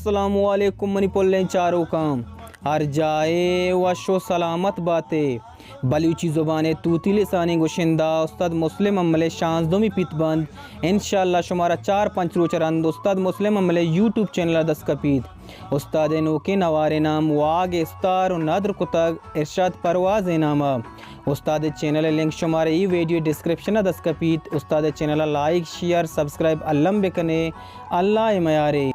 السلام علیکم منی پلیں چاروکاں، ہر جاہ ءَ وش و سلامت بات ئے۔ بلوچی زبان ءِ توتی لسانی گشندہ استاد مسلم امل ءِ شانزدہمی پیت بند، انشاءاللہ شمارا چار پنچ روچ ءَ رند استاد مسلم امل ءِ یوٹیوب چینل ءَ دست کپیت۔ استاد ءِ نوکیں نوارے نام واگ استار و ندر کتگ ارشاد پرواز ءِ نام ءَ۔ استاد ءِ چینل ءِ لنک شمارا اے ویڈیو ڈسکرپشن ءَ دست کپیت۔ استاد ءِ چینل ءَ لائک، شیئر، سبسکرائب الم بکنے۔ اللہ ءِ میارے۔